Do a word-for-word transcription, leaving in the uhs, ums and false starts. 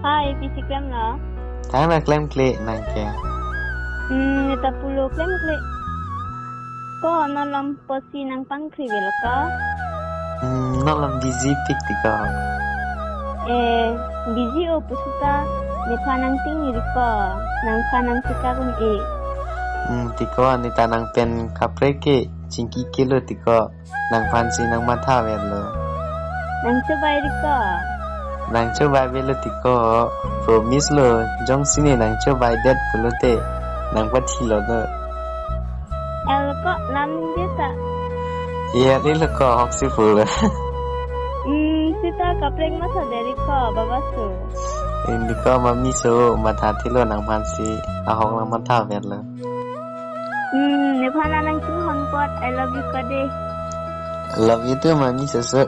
Hi, pisi klemlo? Thang ra klemkle, nang ke? Hmm, neta pulo klemkle. Ko non lam pusi nang pangkri velo ko? Hmm, non lam busy pik ti ko. Eh, busy o pusita, nephan nang ting ri ko, nangphan nang sika kun e. Hmm, ti ko, neta nang pen kaprek ke, chingki kilo ti ko. Nangphan si nang matha verlo. Nang chobai ri ko? Nang chobai velo ti ko, promise lo, jongsi ne nang chobai det pulote, nang pathi lo do. El ko lam je ta. Iya, ri lo ko, ahok si pulo. Hmm, sita kaprek matha de ri ko, baba so. Indi ko mami so, matha thilo nangphan si, ahok nang matha verlo. Hmm, nephan nang chinghon apot, I love you ko de. Love you too, mami so so.